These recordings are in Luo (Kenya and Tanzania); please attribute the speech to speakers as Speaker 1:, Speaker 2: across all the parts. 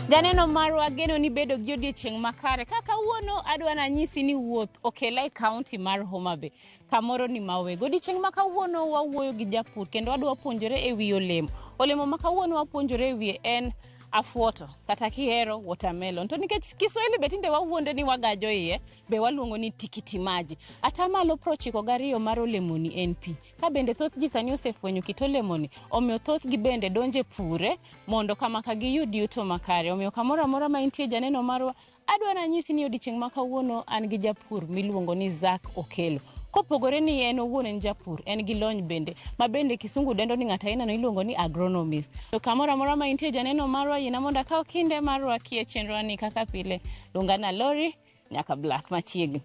Speaker 1: Janeno marwa geno ni bedo gi odiechieng' makare. Ka kawuono adwa nanyisi ni wuoth okela e kaunti mar Homa Bay, kamoro ni Mawego. Odiechieng' ma kawuono wawuoyo gi japur kendo adwa puonjore e wi olemo. Olemo ma kawuono wapuonjore e wiye en afuoto kata kihero watermelon. To nikech Kiswahili be tinde wawuonde ni wagajo iye, be waluongo ni tikiti maji. Atamalo 92 mar olemoni en pi. Ka bende thoth ji sani osefwenyo kit olemoni, omiyo thothgi bende donjo e pure mondo kama ka giyud yuto makare. Omiyo kamoro amora ma intie janeno marwa, adwa nanyisi ni odiechieng' ma kawuono an gi japur miluongo ni Zack Okello. Kopogore ni en owuon en japur, en gi lony bende, ma bende kisungu dendo ni ng'at ainano iluongo ni agronomist. To kamoro amora ma intie janeno marwa, yiena mondo akaw kinde mar rwaki e chenrowani kaka pile. Luonga na Lori, nyaka Black machiegni.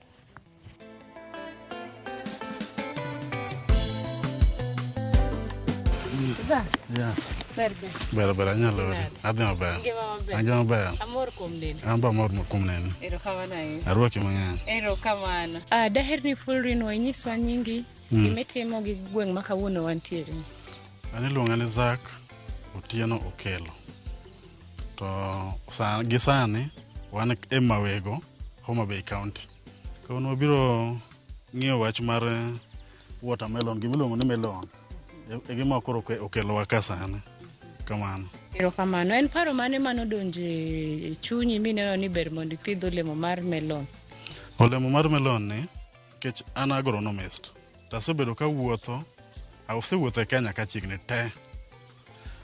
Speaker 1: Zack,
Speaker 2: Yes.
Speaker 1: ber ber.
Speaker 2: Ber ber anyalo ori.
Speaker 1: Nade?
Speaker 2: Adhi maber.
Speaker 1: Ngima maber.
Speaker 2: Angima maber.
Speaker 1: Amor kuom neni.
Speaker 2: An be amor kuom neni.
Speaker 1: Erokamano ahinya.
Speaker 2: Arwaki mang'eny.
Speaker 1: Erokamano. Ah, daher ni fulrinwa inyiswa nyingi, gimitimo gi gweng' ma kawuono wantiere.
Speaker 2: An iluonga ni Zack Otieno Okello. To gi sani wan e Mawego, Homa Bay County. Kawuono wabiro ng'iyo wach mar watermelon, gimiluongo ni melon. E gima koro okelowa ka sani. Kamano.
Speaker 1: Erokamano. En paro mane manodonjo e chunyi mineno ni ber mondo ipidh olemo mar melon?
Speaker 2: Olemo mar melon ni, nikech an agronomist, to asebedo kawuotho, asewuotho e Kenya ka chiegni te.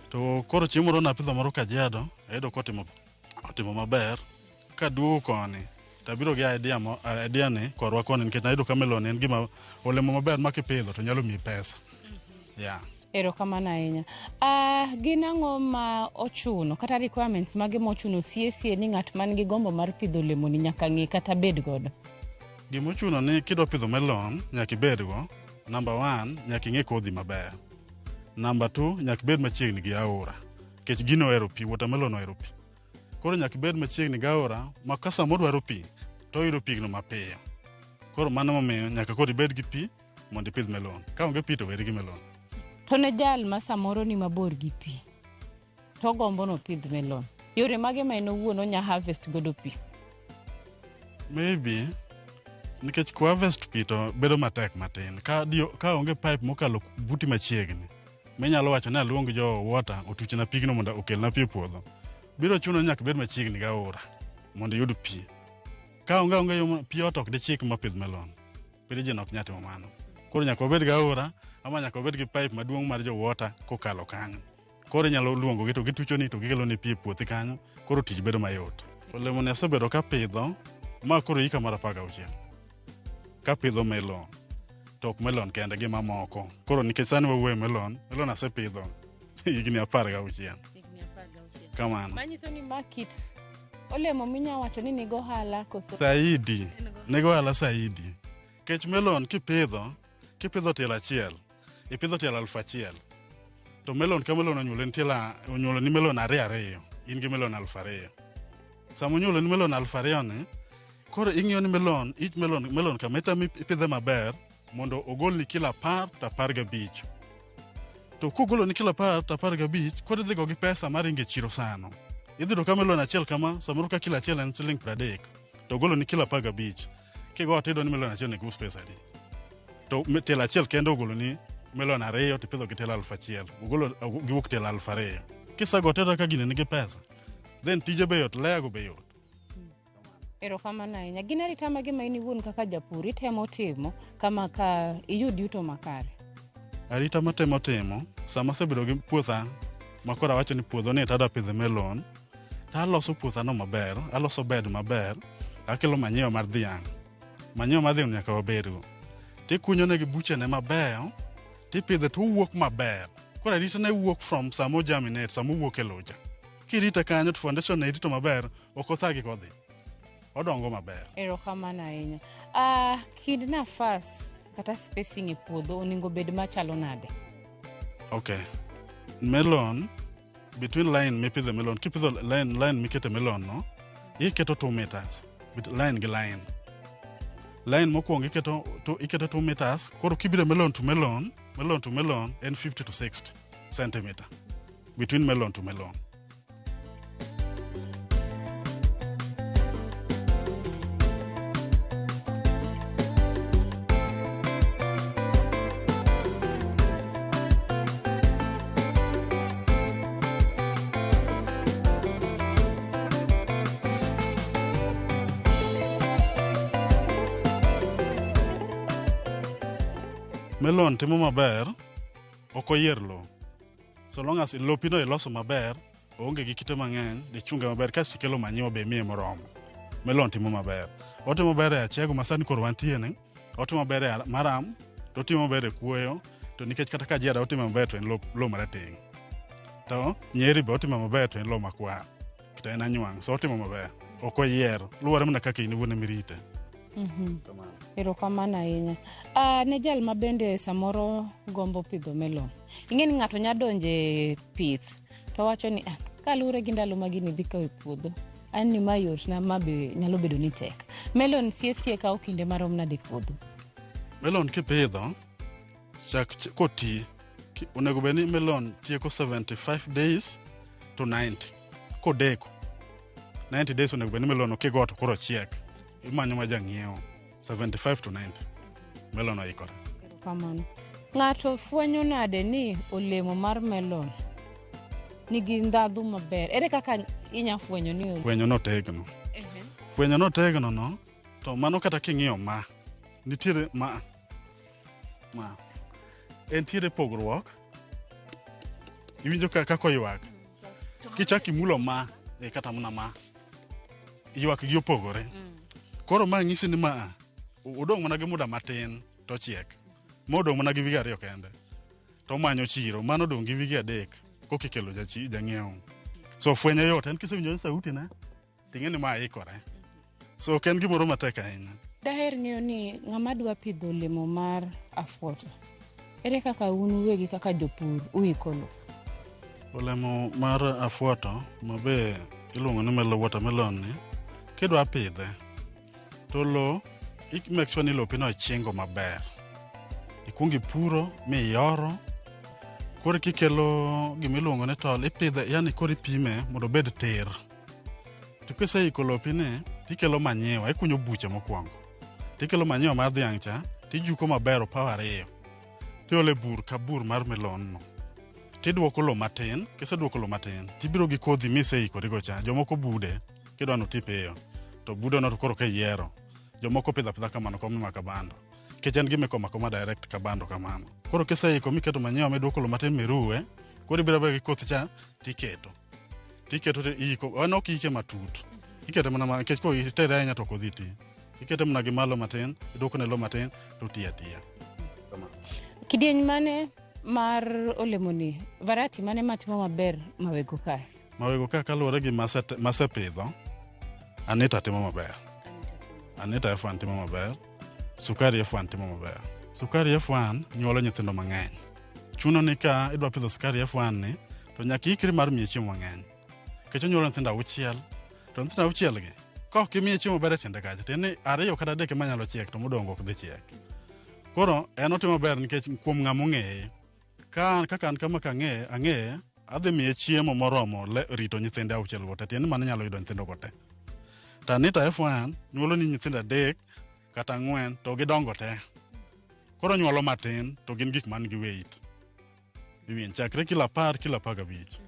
Speaker 2: To koro chieng' moro napidho moro Kajiado, ayudo kotimo otimo maber. Kaduogo koni, to abiro gi idea, idea ni korwa koni nikech nayudo ka melon en gima olemo maber ma kipidho to nyalo miyi pesa. Yeah.
Speaker 1: Erokamano ahinya. Gin ang'o ma ochuno kata requirements mage mochuno sie sie ni ng'at man gi gombo mar pidho olemoni nyaka ng'i kata bed godo?
Speaker 2: Gimochuno ni kidwa pidho melon nyaka ibedgo, number one, nyaka ing'e kodhi maber. Number two, nyaka ibed machiegni gi aora. Nikech gino ohero pi, watermelon ohero pi. Koro nyaka ibed machiegni gi aora ma ka sama odwaro pi, to oyudo pigno mapiyo. Koro mano momiyo nyaka koro ibed gi pi mondo ipidh melon. Ka onge pi to weri gi melon.
Speaker 1: To ne jal ma samoro ni mabor gi pi, to ogombo nopidh melon. Yore mage ma en owuon onya harvest godo pi?
Speaker 2: Maybe nikech ku harvest pi to bedo matek matin. Ka onge pipe mokalo buti machiegni, minyalo wacho ni aluong jo water otuchna pigno mondo okelna pi e puodho. Biro chuno ni nyaka ibed machiegni gi aora mondo iyud pi. Ka onge yo pi ot ok dichik ma pidh melon. Pirijin ok nyal timo mano. Koro nyaka wabed gi aora ama nyaka wabed gi pipe maduong' mar jo water kokalo kanyo. Koro inyalo luongogi to gituchoni to gikeloni pi e puothi kanyo, koro tich bedo mayot. Olemoni asebedo kapidho ma koro hika mar 16 kapidho melon. To ok melon kende gi mamoko. Koro nikech sani wawuoyo e melon, melon asepidho higni 16. Kamano.
Speaker 1: Manyiso ni ma kit olemo minya wacho ni nigo ohala koso?
Speaker 2: Saidi. Nigo ohala saidi. Kech melon kipidho, kipidho tielo achiel, ipidho tielo 1000. To melon ka melon onyuolo ni tielo onyuolo ni melon ariyo ariyo, in gi melon 2000. Sama onyuolo ni melon 2000 ni, koro ing'iyo ni melon, each melon, melon kama itemo ipidhe maber mondo ogolni kilo 10 to 15. To kogolo ni kilo 10 to 15, koro idhi go gi pesa maringo e chiro sano. Idhi yudo ka melon achiel kama, samoro ka kilo achiel en siling 30, to ogolo ni kilo 15. Kigo to iyudo ni melon achiel onego us pesa adi? To tielo achiel kende ogolo ni melon ariyo tipidho gi tielo 1000. Ogolo giwuok tielo 2000. Kisego to iyudo ka gini nigi pesa. Then tije be yot, layer go be yot.
Speaker 1: Erokamano ahinya. Gin arita mage ma in iwuon kaka japur itemo timo kama ka iyud yuto makare?
Speaker 2: Arita matemo timo, sama asebedo gi puotha ma koro awacho ni puodho ni to adwa pidhe melon, to aloso puothano maber, aloso bed maber, akelo manyiwa mar dhiang'. Manyiwa mar dhiang' nyaka wabedgo. Tikunyo negi buchene mabeyo, tipidhe to owuok maber. Koro arita ne wuok from sama o germinate, sama owuok e lowo cha. Kirite kanyo to foundation ne irito maber, ok othagi kodhi. Odongo maber.
Speaker 1: Erokamano ahinya. Kind nafas kata spacing e puodho onego bed machalo nade?
Speaker 2: Okay. Melon, between line mipidhe melon, kipidho line, line mikete melon no, iketo 2 meters, line gi line. Line mokwongo iketo 2 meters, koro kibiro melon to melon, melon to melon en 50 to 60 centimeter between melon to melon. Melon timo maber, ok oyier lowo. So long as lopino iloso maber, oonge gi kite mang'eny, ichunge maber, kasto ikelo manyiwa be imiye moromo. Melon timo maber. Otimo maber e achiego ma sani koro wantie ni, otimo maber e maram, to otimo maber e kuoyo, to nikech kata Kajiado otimo maber to en lo marateng'. To Nyeri be otimo maber to en lo makwar. To en anywang', so otimo maber. Ok oyier, luwore mana kaka in iwuon emirite. Kamano.
Speaker 1: Erokamano ahinya. Ne jal ma bende samoro gombo pidho melon. Ing'e ni ng'ato nya donje pith to wacho ni ah, kaluwore gi ndalo ma gini dhi kawo e puodho an ni ma yotna ma be nyalo bedo ni tek. Melon sie sie kawo kinde marom nade e puodho?
Speaker 2: Melon kipidho, chak koti, onego bed ni melon tieko 75 days to 90. Kodeko, 90 days onego bed ni melon kigo to koro chiek. Imanyo ma jang'iewo. 75 to 90. Melon oikore.
Speaker 1: Erokamano. Ng'ato fwenyo nade ni olemo mar melon nigi ndhadhu maber? Ere kaka inya fwenyo ni
Speaker 2: Fwenyo notegno. Fwenyo notegno no, to mano kata king'iyo ma, nitiere ma, ma, entiere pogruok. Iwinjo kaka oywak. Kichak imulo ma, e kata mana ma, ywak gi opogore. Koro ma nyisi ni ma, odong' mana gi muda matin to chiek. Ma odong' mana gi wige 2 kende. To omanyo chiro, mano odong' gi wige 3 koka ikelo jang'iewo. So fwenyo yot, en kisewinjo sauti ne, ting'e ni ma ikore. So ok en gimoro matek ahinya.
Speaker 1: Daher ng'eyo ni ng'ama dwa pidho olemo mar afuoto, ere kaka un uwegi kaka jopur uiko lowo?
Speaker 2: Olemo mar afuoto ma be iluongo ni melon watermelon ni, kidwa pidhe, to lowo, i make sure ni lopino ichingo maber. Ikuong ipuro miyoro, koro kikelo gimiluongo ni tol, ipidhe, yani koro ipime mondo obed tir. To kiseiko lopi ni, tikelo manyiwa, ikunyo buche mokwongo. Tikelo manyiwa mar dhiang' cha, tijuko maber opaw 2. Tiole bur ka bur mar melon no. Tidwoko lowo matin, kisedwoko lowo matin, tibiro gi kodhi miseikorigo cha. Jomoko bude, kidwa ni oti piyo, to bude no to koro ka iyiero. Jomoko pidho apidha kamano kom maka bando. Nikech en gima ikomo akoma direct ka bando kamano. Koro kiseiko miketo manyiwa midwoko lowo matin miruwe, koro ibiro abira gi kothi cha tiketo. Tiketo to iiko, en ok ike matut. Ikete mana ma, nikech kotere ahinya to ok odhi ti. Ikete mana gi malo matin, idwoko ne lowo matin, to oti atiya. Kamano.
Speaker 1: Kidieny mane mar olemoni, variety mane matimo maber Mawego kae?
Speaker 2: Mawego ka kaluwore gi masepidho, Anita timo maber. Anita F1 timo maber. Sukari F1 timo maber. Sukari F1 nyuolo nyithindo mang'eny. Chuno ni ka idwa pidho Sukari F1 ni, to nyaka iikri mar miye chiemo mang'eny. Nikech onyuolo nyithindo 6, to nyithindo 6 gi, ka ok imiye chiemo maber e tiende kacha, tiende ni 2 kata 3 ema nyalo chiek, to modong' ok dhi chiek. Koro en otimo maber nikech kuom ng'ama ong'eye. Ka kaka an kama ka ang'eye, ang'eye, adhi miye chiemo moromo rito nyithinde 6 go te, tiende ni mano nyalo yudo nyithindo go te. To Anita F1 nyuolo ni nyithindo 3 kata 4 to gidongo te. Koro nyuolo matin to gin gik man gi weight. Iwinjo, chakre kilo 10, kilo 15.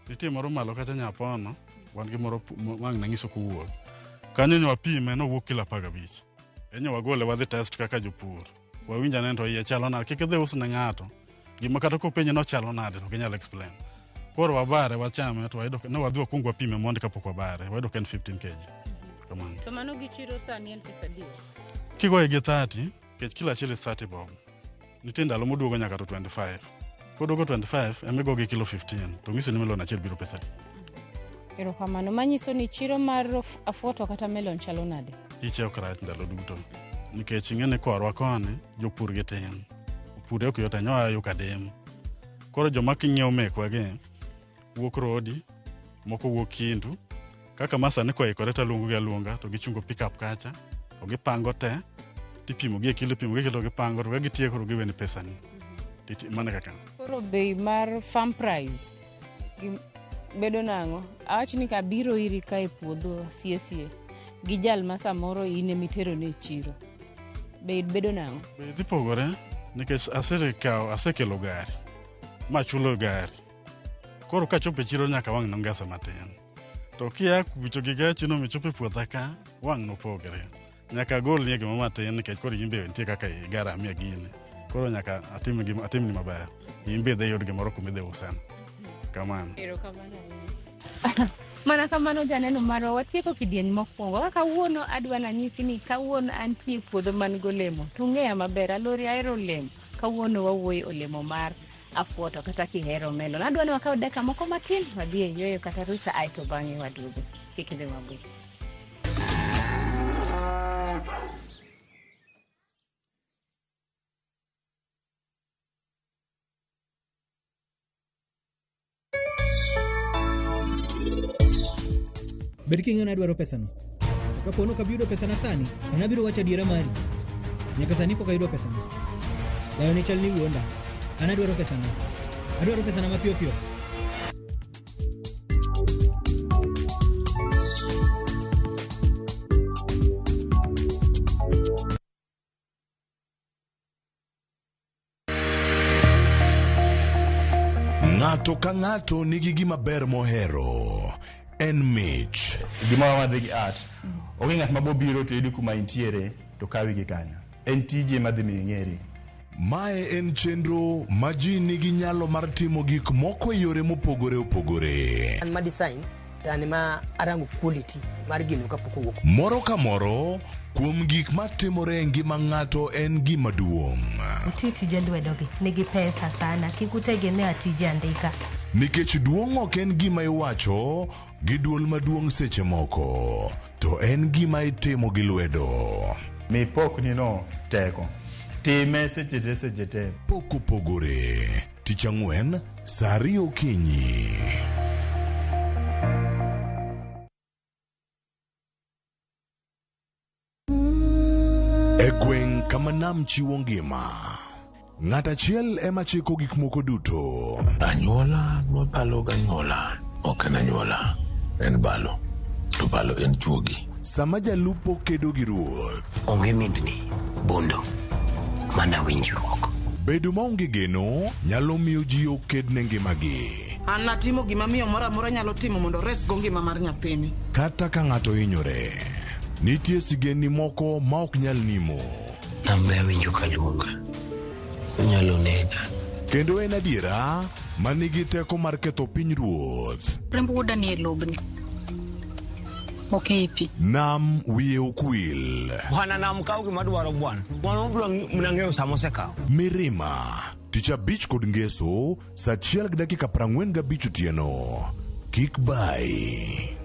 Speaker 2: Nitie moro malo kacha Nyapono, wan gi moro wang' nang'iso kowuok. Kanyo nyo wapime nowuok kilo 15. Enyo wagole wadhi test kaka jopur. Wawinj ane to iye chalo nade, kik idhi us ne ng'ato. Gima kata kopenje nochalo nade to ok inyal explain. Koro wabare wachame to wayudo ne wadhi wakwong wapime mondi kapok wabare. Wayudo ka en 15 kg. Kamano.
Speaker 1: To mano gi chiro sani en pesa adi?
Speaker 2: Kigoye gi 30, nikech kilo achiel is 30 bob. Nitie ndalo moduogo nyaka to 25. Koduogo 25, ema igo gi kilo 15. To ng'isi ni melon achiel biro pesa adi.
Speaker 1: Erokamano. Manyiso ni chiro mar afuoto kata melon chalo nade?
Speaker 2: Chiche ok rach ndalo duto. Nikech ing'e ni korwa koni, jopur gi tin. Pure ok yot ahinya, oa yo Kadem. Koro joma ng'iewo mekwa gi, wuok Rodi, moko wuok Kindu. Kaka ma sani koikore to aluongo gi aluonga, to gichungo pick up kacha, to gipango te, tipimo gi e kilo, ipimo gi e kilo, gipango, to ka gitieko to giweni pesani. Mano e kaka.
Speaker 1: Koro bei mar farm price bedo nang'o? Awach ni kabiro iri ka e puodho sie sie gi jal ma samoro in emitero ne e chiro. Bei bedo nang'o?
Speaker 2: Bei dhi pogore nikech asekelo gari machulo gari. Koro kachopo e chiro nyaka wang' nongesa matin. To kia kucho gi gachi no michopo e puotha ka, wang' nopogre. Nyaka agolnie gima matin nikech koro in be nitie kaka igaramia gini. Koro Koro nyaka atim gima atimni maber. In be idhi iyud gimoro kuma idhi useno. Kamano.
Speaker 1: Erokamano ahinya. Mana kamano janeno marwa, watieko kidieny mokwongo. Kaka kawuono adwa nanyisi ni kawuono antie e puodho man golemo. To ung'eya maber, alori ahero olemo. Kawuono wawuoyo olemo mar afuoto kata kihero melon. Adwa ni wakaw dakika moko matin wadhi e yueyo kata rusa aeto bang'e waduogo. Kik idhi mabor.
Speaker 3: Bed king'eyo ni adwaro pesano. To kapo ni ok abi yudo pesana sani, an abiro wacho adiera mari. Nyaka sani pok ayudo pesana. Dayo ne chal ni wuonda. An adwaro pesana. Adwaro pesana mapiyo piyo.
Speaker 4: Ng'ato ka ng'ato nigi gima ber mohero. En mich.
Speaker 5: Gimoro madhi gi art. Onge ng'at ma bobiro to yudi kuma intiere to kawi gi kanyo. En tiji ema dhi miyo ing'eri.
Speaker 4: Mae en chenro ma ji nigi nyalo mar timo gik moko e yore mopogore opogore.
Speaker 6: An ma design to an ema arango quality mar gino kapok owuok.
Speaker 4: Moro ka moro kuom gik matimore e ngima ng'ato en gima duong'.
Speaker 7: Uti tije lwedogi nigi pesa sana, kik utegemea tije andika.
Speaker 4: Nikech duong' ok en gima iwacho gi duol maduong' seche moko, to en gima itimo gi lwedo.
Speaker 5: Mi pokni no teko. Time seche te seche te.
Speaker 4: Pok opogore. Tich ang'wen, saa ariyo okinyi. E gweng' kama nam chiwo ngima, ng'at achiel ema chiko gik moko duto.
Speaker 8: Anyuola mabalo ganyuola ok en anyuola, en balo. To balo en chuogi.
Speaker 4: Sama jalupo kedo gi ruoth,
Speaker 6: Onge mindni, bondo, mana winjruok.
Speaker 4: bedo maonge geno nyalo miyo ji oked ne ngimagi.
Speaker 9: An natimo gima miyo moro amora nyalo timo mondo oresgo ngima mar nyathini.
Speaker 4: Kata ka ng'ato hinyore, nitie sigendni moko ma ok nyal nimo.
Speaker 6: Nam be awinjo ka luonga. Onyalo nega.
Speaker 4: Kendo en adiera ma nigi teko mar ketho piny ruoth.
Speaker 10: Remb wuoda nie lobni. Ok ei pi.
Speaker 4: Nam wiye ok wil.
Speaker 6: Bwana nam kaw gima dwaro bwana. Bwana obiro mana ng'eyo sama osekawo.
Speaker 4: Mirima, tich abich kod ngeso, saa achiel gi dakika 45 otieno. Kik bayi.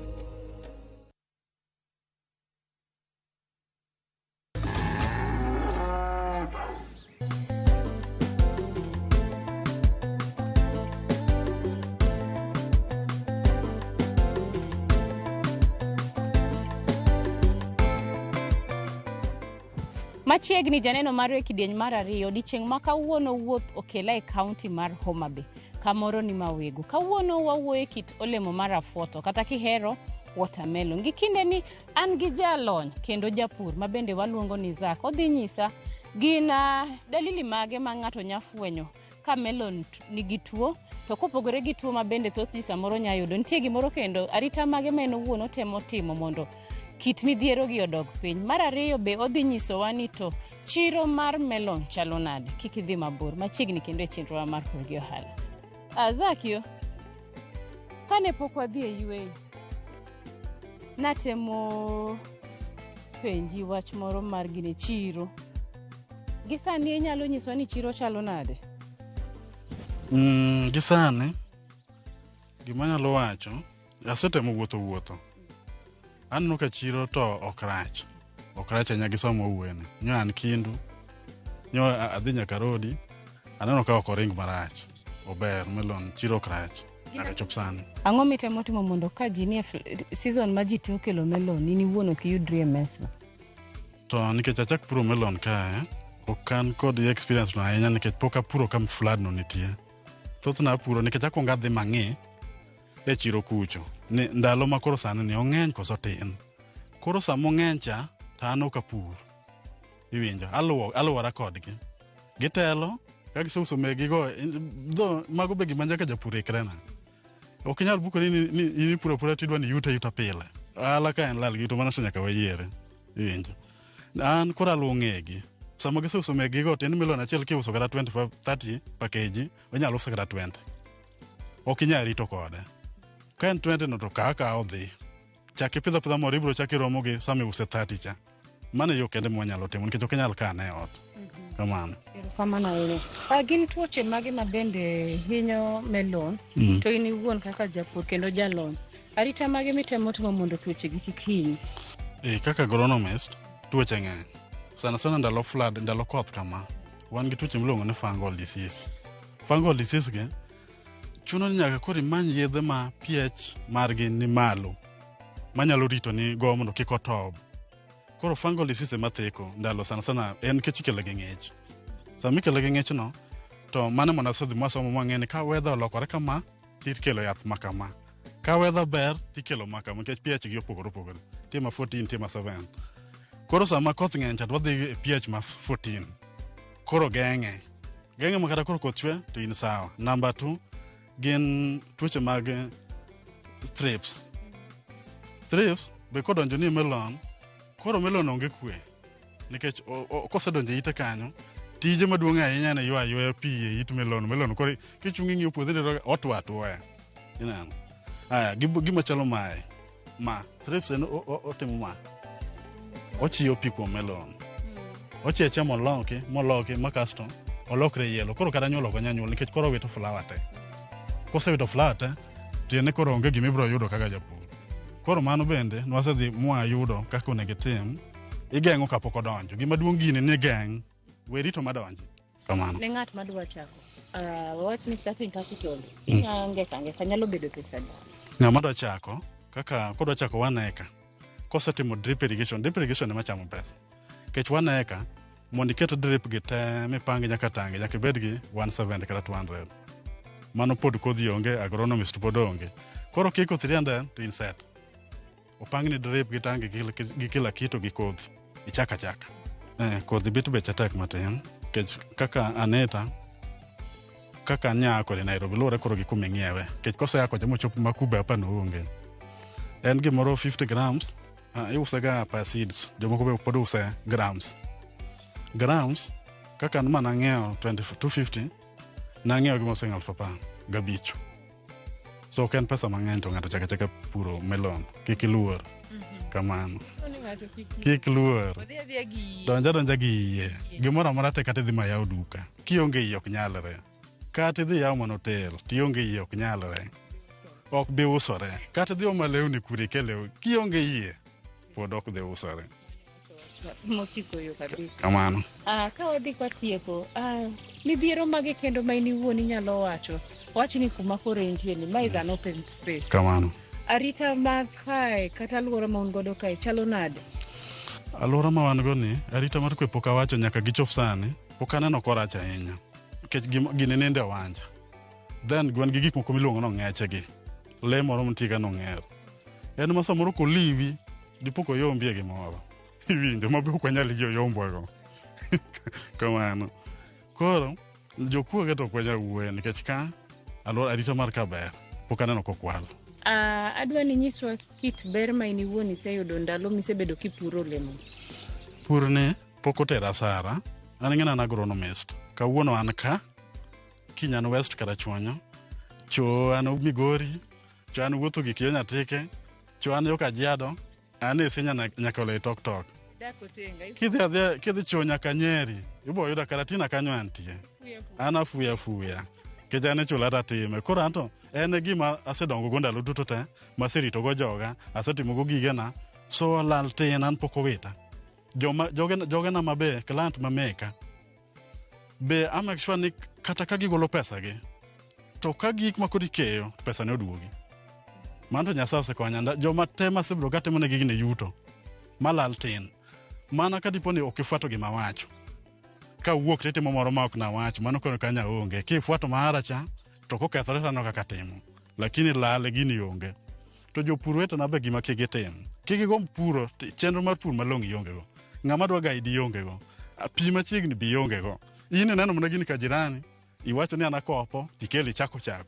Speaker 1: Machiegni janeno marwa e kidieny mar ariyo odiechieng' ma kawuono wuoth okela e kaunti mar Homa Bay kamoro ni Mawego. Kawuono wawuoyo e kit olemo mar afuoto kata kihero watermelon. Gi kinde ni an gi jalony kendo japur ma bende waluongo ni Zack. Odhi nyisa gin dalili mage ma ng'ato nya fwenyo ka melon nigi tuo to kopogore gi tuo ma bende thoth ji samoro nya yudo nitie gimoro kendo arita mage ma en owuon otemo timo mondo kit midhiero gi odog piny. Mar ariyo be odhi nyisowa ni to chiro mar melon chalo nade. Kik idhi mabor machiegni kendo e chenrowa mar pur gi ohala. Zakio, kane pok wadhi e yueyo, natemo penji wach moro mar gine chiro. Gi sani inyalo nyiswa ni chiro chalo nade?
Speaker 2: Gi sani, gima anyalo wacho, asetemo wuotho wuotho. Aneno ka chiro to ok rach. Ok rach ahinya gi sama wawuoyeni. Nyo an Kindu, nyo adhi nyaka Rodi, aneno ka ok oring marach. Ober, melon, chiro ok rach. Nyaka chop sani.
Speaker 1: Ang'o mitemo timo mondo ka ji nie season ma ji te okelo melon, in iwuon ok iyudri e mesa?
Speaker 2: To nikech achak puro melon kae, ok an kod experience no ahinya nikech pok apuro kam flood no nitie. Thothna apuro nikech akwongo adhi mang'i e chiro kucho. Ni ndalo ma koro sani ni ong'eny koso tin. Koro sama ong'eny cha, to an ok apur. Iwinjo, aluwora kodgi. Gitelo, ka giseuso megigo, dho mago be gima nyaka japur ikre na. Ok inyal bukori ni in ipuro apura tidwa ni yute yuta pile. Ohala ka en lal gi to mano to nyaka wayiere. Iwinjo. An koro aluwo ng'egi. Sama giseuso megigo to en melon achiel kiuso kata 25 30 per kg, inyalo use kata 20. Ok inyal rito kode. Ka en 20 no to kaw akawa odhi. Chak ipidho apidha moro ibiro chak iromo gi sama iuse 30 cha. Mano e yo kende mwanyalo timo nikech ok inyal kane e ot. Kamano.
Speaker 10: Erokamano ahinya. Gin tuoche mage ma bende hinyo melon to in iwuon kaka japur kendo jalony, arita mage mitemo timo mondo tuoche gi kik hinyi?
Speaker 2: Kaka agronomist, tuoche ng'eny. Sana sana ndalo flood, ndalo koth kama, wan gi tuoche miluongo ni fungal disease. Fungal disease gi, chuno ni nyaka koro imany yedhe ma pH margi ni malo, manyalo rito ni go mondo kik otob. Koro fungal disease ema theko ndalo sana sana en nikech ikele gi ng'ich. Sama ikele gi ng'ich no, to mano ema nasedhi mwasomo mwang'e ni ka weather olokore kama, tikelo yath ma kama. Ka weather ber, tikelo ma kama nikech pH gi opogore opogore. Nitie ma 14, nitie ma 7. Koro sama koth ng'eny cha to wadhi e pH ma 14. Koro geng'e. Geng'e ma kata koro koth chwe to in sawa. Number 2 gin tuoche mag thrips. Thrips be kodonjo ni e melon, koro melon onge kwe. Nikech kosedonjo e ite kanyo, tije maduong' ahinya en ywa ayuaya pi e it melon. Melon koro kichung' ing'iyo puodho ineno ka otwo atwoya. Ineno? Aya, gima chalo mae, ma thrips en otimo ma. Ochiyo pi kuom melon. Ochiyo achiya moloki, moloki ma kasto olokre yellow. Koro kata nyuol ok onyal nyuol nikech koro owito flower te. Kosewito flower te, tiende koro onge gima ibiro yudo kaka japur. Koro mano bende nwasedhi mwayudo kaka onego itim. Igeng'o kapok odonjo. Gima duong' gini ni geng'. We rito madonji. Kamano.
Speaker 10: Ne ng'at madwa chako, wawach ni starting capital, inya ngeka ngeka nyalo bedo pesa adi?
Speaker 2: Ng'ama dwa chako, kaka kodwa chako 1 acre, kosetimo drip irrigation, drip irrigation ema chamo pesa. Nikech 1 acre, mondo iket drip gi te mipang nyaka tangi, nyaka ibed gi 170 kata 200. Mano pod kodhi onge, agronomist pod onge. Koro kiko 300 to in set. Opangni drip gi tangi gi kila kitu gi kodhi. Ichak achaka. Kodhi bet beche tek matin. Nikech kaka Aneta, kaka nya kode Nairobi, luwore koro gi kuma ing'iewe. Nikech kosea kocha mochopo Makube hapa no onge. En gimoro 50 grams, iuse ga per seeds. Jomoko be pod use grams. Grams, kaka an ma nang'iewo 250, nang'iewo gima siling 15,000. So ok en pesa mang'eny to ng'ato chako achaka puro melon. Kik iluor. Kamano. Kik luor. Donja donja gi yie. Gimoro amora te kata idhi ma yaw duka. Kionge yie ok nyalre. Kata idhi yaw mana hotel, tionge yie ok nyalre. Ok bi usore. Kata idhi omo lewni kure ikel lewni. Kionge yie, pod ok dhi usore.
Speaker 10: Motiko yo kabisa.
Speaker 2: Kamano.
Speaker 10: Ka wadhi kwa tieko, midhiero mage kendo ma in iwuon inyalo wacho? Wach ni kuma koro entie ni, ma is an open space.
Speaker 2: Kamano.
Speaker 10: Arita ma kae kata alwora ma un godo kae chalo nade?
Speaker 2: Alwora ma wan go ni, arita mar kwe pok awacho nyaka gichop sani, pok aneno korach ahinya. Nikech gini nindo e wanja. Then gwen gi gik moko miluongo ni ong'eche gi. Lee moro mantie ka nong'er. En ma samoro koliwi, dipo koyombi e gimoro. Iwinjo, ma be ok wanyal yie oyombwago. Kamano. Koro, jokuoge to ok wanyal wuoye nikech ka alwora arita mar ka ber, pok aneno kokwal.
Speaker 10: Adwa ni inyiswa kit ber ma in iwuon iseyudo ndalo misebedo kipuro olemo.
Speaker 2: Pur ni pok otera asara. An ing'e ni an agronomist. Kawuono an ka, kiny an West Karachuonyo, cho an Migori, cho an wuotho gi Kiyo Nyatike, cho an yo Kajiado, an e Isinya nyaka Oloitoktok. Kidhi adhiya, kidhi cho nyaka Nyeri, ibo yuda Karatina kanyo antie. An afuya afuya. Nikech an ichula to atime. Koro anto en e gima asedongo go ndalo duto te, maserito go joga, asetimo go gigena. So lal tin an pok owita. Jogena mabe, client ma meka, be a make sure ni kata ka gigolo pesa gi, to ka gik ma kod ikeyo, pesa ne oduogi. Mano to Nyasaye osekonya. Joma te masebedo ka timo negi gini yuto, malal tin. Mana ka dipo ni ok ifuato gima awacho. Ka wuok titimo moro ma ok nawacho, mano koro kanya onge. Kifuato mahara cha, to kokethore to aneno kaka timo. Lakini lal gini onge. To jopur wetena be gima kik gitim. Kik gigomb puro, chenro mar pur malong'o ionge go. Ng'ama dwa guide ionge go. Pi machiegni be ionge go. In ineno mana gini ka jirani, iwacho ni an akopo, tikelo ichako chako.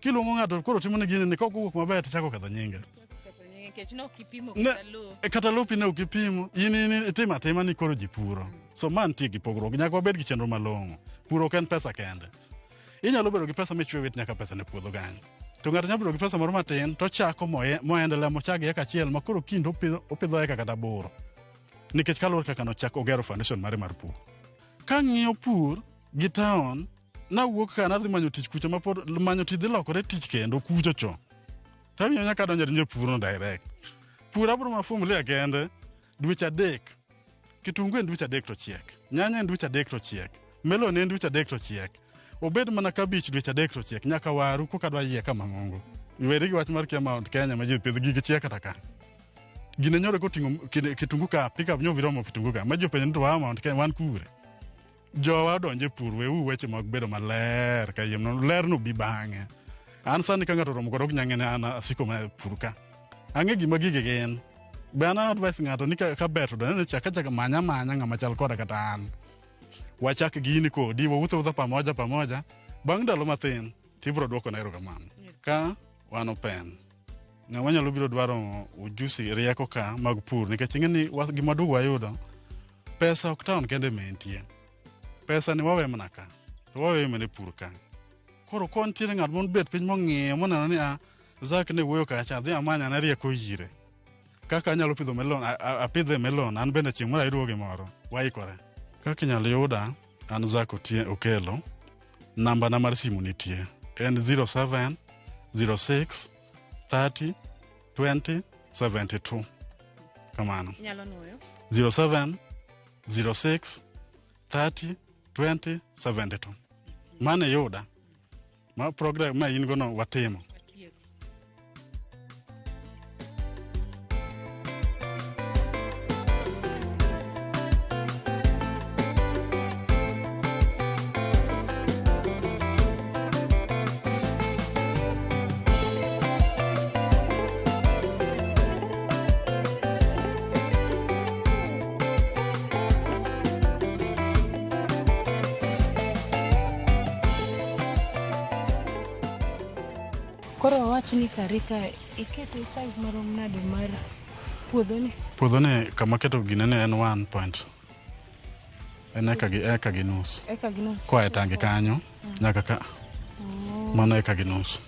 Speaker 2: Kiluongo ng'ato koro timo ne gini ni kok owuok maber to ichako ketho nyinge.
Speaker 1: Nikech ne ok ipimo
Speaker 2: Ne-
Speaker 1: kata lowo.
Speaker 2: E, kata lopi ne ok ipimo in itimo atima ni koro ji puro. So ma nitie gi pogruok, nyaka wabed gi chenro malong'o. Puro ok en pesa kende. Inyalo bedo gi pesa michwe wit nyaka pesa ne puodho kanyo. To ng'ato nyalo bedo gi pesa moro matin to chako moendelea mochak gi eka achiel ma koro kinde opidho eka kata aboro. Nikech kaluwore kaka nochako ogero foundation mare mar pur. Kang'iyo pur gi town, nawuok ka nadhi manyo tich kucho ma pod manyo tich dhi lokore tich kendo kucho cho. Tawinjo nyaka donjo adonjo e purno direct. Pur abro mana fumilia kende dweche 3. Kitungu en dweche 3 to chiek. Nyanya en dweche 3 to chiek. Melon en dweche 3 to chiek. Obed mana kabich dweche 3 to chiek. Nyaka waru koka dwa yie kama ng'ongo. Weri gi wach mar kia Mount Kenya ma ji pidho gigi chiek kata ka. Gine nyoro koting'o kitungu ka, pick up nyobi romo kitungu ka. Ma ji openjo ni to waa Mount Kenya wan kure. Jowa odonjo e pur, weuru weche mag bedo maler kayiem nono. Ler no bi bang'e. An sani ka ng'ato oromo koda ok nyal ng'e ni an asiko mana e pur ka. Ang'e gima gigi gin. Be an advice ng'ato ni ka ber to donene chak achaka manya manya ng'ama chal koda kata an. Wachak gini kodi, wawuotho awuotha pamoja pamoja. Bang' ndalo mathin, tibiro duoko na erokamano. Ka wan open. Ng'ama nyalo biro dwaro ujusi rieko ka mag pur nikech ing'e ni gima duogo wayudo pesa ok town kende ma entie. Pesa ni wawe mana ka, to wawe mana e pur ka. Koro ka nitiere ng'at mobet piny mong'iyo moneno ni a Zack ne wuoyo kacha, adhi amanya ne rieko ire. Kaka anyalo pidho melon, apidhe melon, an bende chieng' moro ayudo gimoro. Waikore. Kaka inyalo yuda, an Zack Okello, namba na mar simu nitie. En 07 06 30 20 72. Kamano.
Speaker 1: Inyalo nuoyo.
Speaker 2: 07 06 30 20 72. Mano iyuda. Ma program ma in gono watimo.
Speaker 10: Koro wawach ni karika iketo size marom nade mar puodhoni?
Speaker 2: Puodhoni kama keto gine ne en 1 point. En eka gi nus.
Speaker 10: Eka gi nus.
Speaker 2: Koa e tangi kanyo nyaka ka. Mano eka gi nus.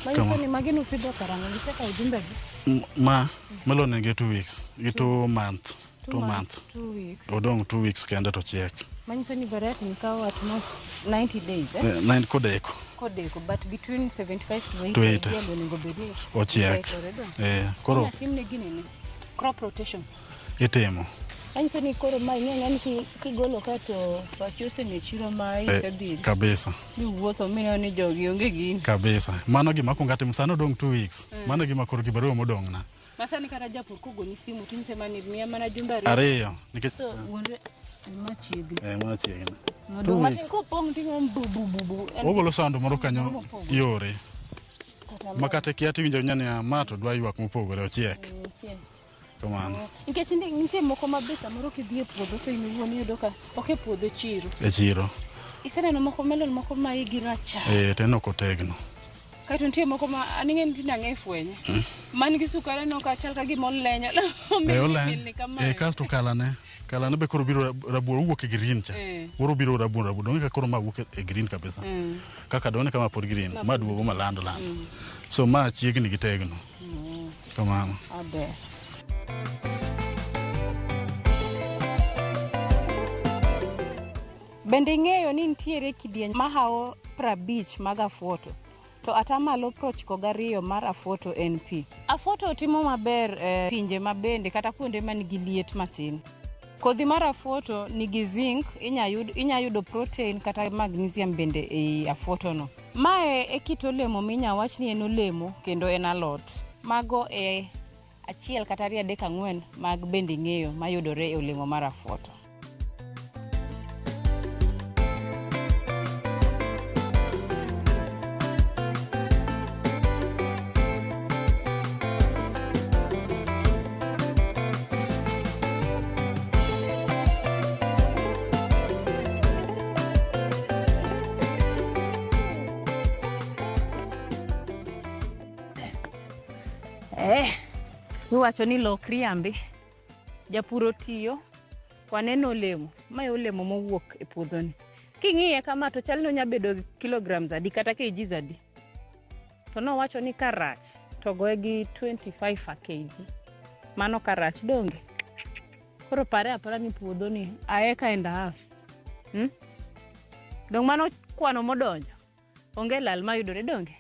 Speaker 10: Manyiso ni magi nupidho karang'o? Gisekawo jumbegi?
Speaker 2: Ma melon en gi 2 weeks, gi 2 month, 2 month.
Speaker 10: 2 weeks.
Speaker 2: Odong' 2 weeks kende to chiek.
Speaker 1: Manyiso ni variety ni kawo at most 90 days, eh?
Speaker 2: 9 kodeko.
Speaker 1: Kodeko, but between 75 to 80
Speaker 2: To 80.
Speaker 1: ideal onego bed ni
Speaker 2: Ochiek.
Speaker 1: oikore do.
Speaker 2: Koro
Speaker 1: Inyalo timne ginene, crop rotation.
Speaker 2: Itimo.
Speaker 1: Manyiso ni koro ma ing'e ng'ani kigolo ka to pachi oseng'e chiro ma isedhi.
Speaker 2: Kabisa.
Speaker 1: Miwuotho mineno ni jogi onge gini.
Speaker 2: Kabisa. Mano gima akwongo atimo sani odong' 2 weeks. Mano gima koro kibarua modong'na.
Speaker 1: Masani kata japur kogoni simu tinyise mana miya mana jumbe ariyo.
Speaker 2: Ariyo. Nikech
Speaker 1: So wuonre machiegni.
Speaker 2: Machiegni.
Speaker 1: Odong'
Speaker 2: 2
Speaker 1: matin
Speaker 2: weeks.
Speaker 1: kopong' ting'o bu bu bu bu.
Speaker 2: Ogolo sound moro kanyo
Speaker 1: Mopogore.
Speaker 2: yore.
Speaker 1: Kata
Speaker 2: Ma kata kia tiwinjo nya niya ma to dwa ywak mopogore ochiek. Kamano.
Speaker 1: Nikech nitie moko ma be samoro kidhi e puodho to in iwuon iyudo ka ok e puodho e chiro.
Speaker 2: E chiro.
Speaker 1: Iseneno moko melon moko ma igi rachar.
Speaker 2: To en ok otegno.
Speaker 1: Kaeto nitie moko ma an ing'e ni tinde ang'e fwenye. Man gi sukari aneno ka chal ka gima olenyo.
Speaker 2: Oleny.
Speaker 1: Milni kamae.
Speaker 2: Kasto kalane. Kalane be koro biro rabuor owuok e green cha. Koro biro rabuor rabuor. Donge ka koro ma wuok e green kabisa. Kaka donge kama pod green. Ma duogo ma lando lando. So ma chiegni gi tegno. Kamano.
Speaker 1: Aber. Bende ing'eyo ni nitiere kidieny mahawo 50 mag afuoto, to atamalo 92 mar afuoto en pi. Afuoto timo maber e pinje mabende kata kuonde manigi liet matin. Kodhi mar afuoto nigi zinc, inya yudo protein kata magnesium bende ei afuotono. Mae e kit olemo minya wach ni en olemo kendo en alot. Mago e achiel kata ariyo adek ang'wen mag bende ing'eyo mayudore e olemo mar afuoto. Iwacho ni lok riambi. Japur otiyo, waneno olemo. Mae olemo mowuok e puodhoni. King'iye kama to chal ni onya bedo kilograms adi kata kgs adi. To nowacho ni ka rach to goye gi 25 a kg. Mano ka rach donge? Koro pare apara ni puodhoni a acre and a half. Dong mano kwano modonjo. Onge lal mayudore donge?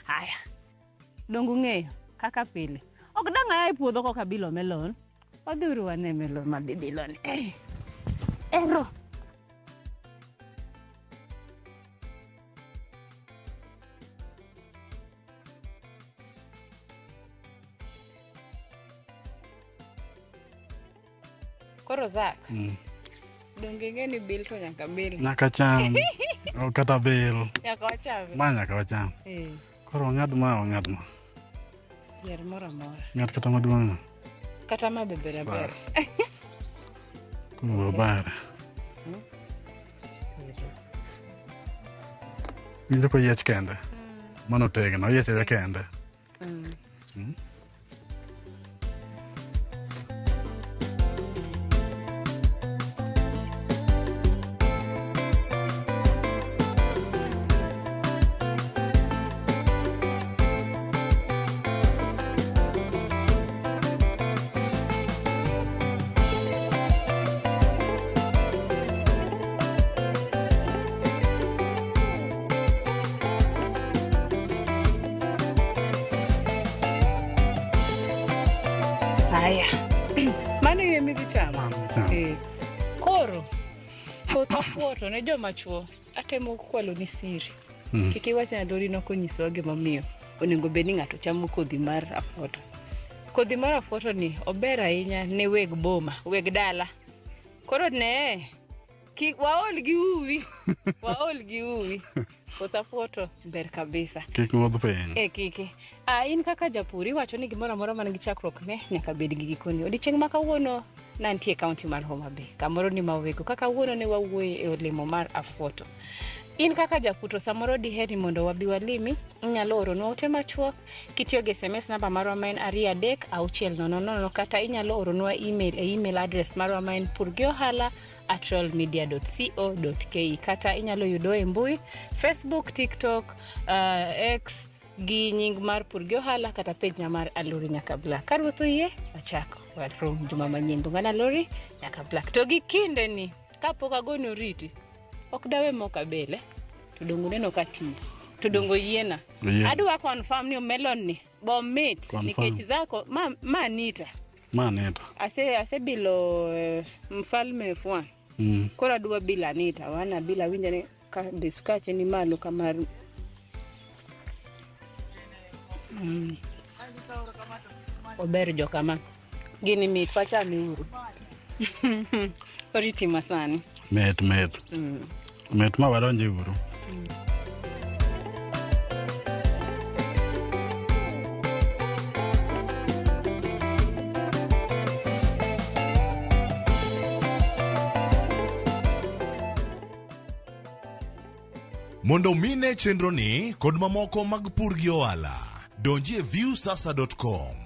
Speaker 1: Haya. Dong ung'eyo kaka pile. Ok dang' aya e puodho koka bilo melon. Wadhiuru wane melon madhi biloni. Eh. Ero. Koro Zak, donge ing'e ni bil to nyaka bil.
Speaker 2: Nyaka cham. O kata bil.
Speaker 1: Nyaka wacham.
Speaker 2: Ma nyaka wacham.
Speaker 1: Eh,
Speaker 2: Koro ong'ad ma ong'ad ma.
Speaker 1: yier moro amora.
Speaker 2: Ng'ad kata maduong' no.
Speaker 1: Kata ma be ber aber.
Speaker 2: Koro bare. Winjo koyiech kende. Mano tegno, oyiech ayicha kende.
Speaker 1: Haya. Mano yie midhi chamo?
Speaker 2: Mano chamo.
Speaker 1: Eh. Koro, koth afuoto ne joma chuo, atemo kwalo ni siri. Kik iwach ni Adori nokonyisowa gimomiyo onego bed ni ng'ato chamo kodhi mar afuoto. Kodhi mar afuoto ni ober ahinya ne weg boma, weg dala. Koro ne, kik waol gi uwi, waol gi uwi. Koth afuoto ber kabisa.
Speaker 2: Kik ng'udh piny.
Speaker 1: E kiki. A in kaka japur iwacho ni gimoro amora man gi chakruok ne nyaka bed gi gikone. Odiechieng' ma kawuono nantie e kaunti mar Homa Bay, kamoro ni Mawego. Kaka kawuono ne wawuoye e olemo mar afuoto. In kaka japur to samoro diher ni mondo wabi walimi, inyalo oronwa ote machuok kitiyo gi SMS namba marwa ma en 23600 kata inyalo oronwa email e email address marwa ma en purgiohala@royalmedia.co.ke kata inyalo yudowa e mbui Facebook, TikTok, X gi nying mar Pur gi Ohala kata page na mar Alori Nyaka Black. Ka ruoth oyie, wachak warom juma manyien. Dungana Alori Nyaka Black. To gi kinde ni kapok agoni oriti, ok dawe mok abele. To dongo neno ka tiyo. To dongo yiena.
Speaker 2: Oyiena.
Speaker 1: Adwa confirm ni melon ni bo mit
Speaker 2: Confirm.
Speaker 1: nikech zako ma ma Anita.
Speaker 2: Ma Anita.
Speaker 1: Ase asebilo mfalme F1. Koro adwa bilo Anita, wana bila winjo ni ka be sukache ni malo kamar. Ober jokama. Gini mit wachame uru. Oriti masani.
Speaker 2: Mit mit. Mit ma wadonje uru.
Speaker 4: Mondo mine chenroni kod mamoko mag pur gi ohala, donji e viewsasa.com.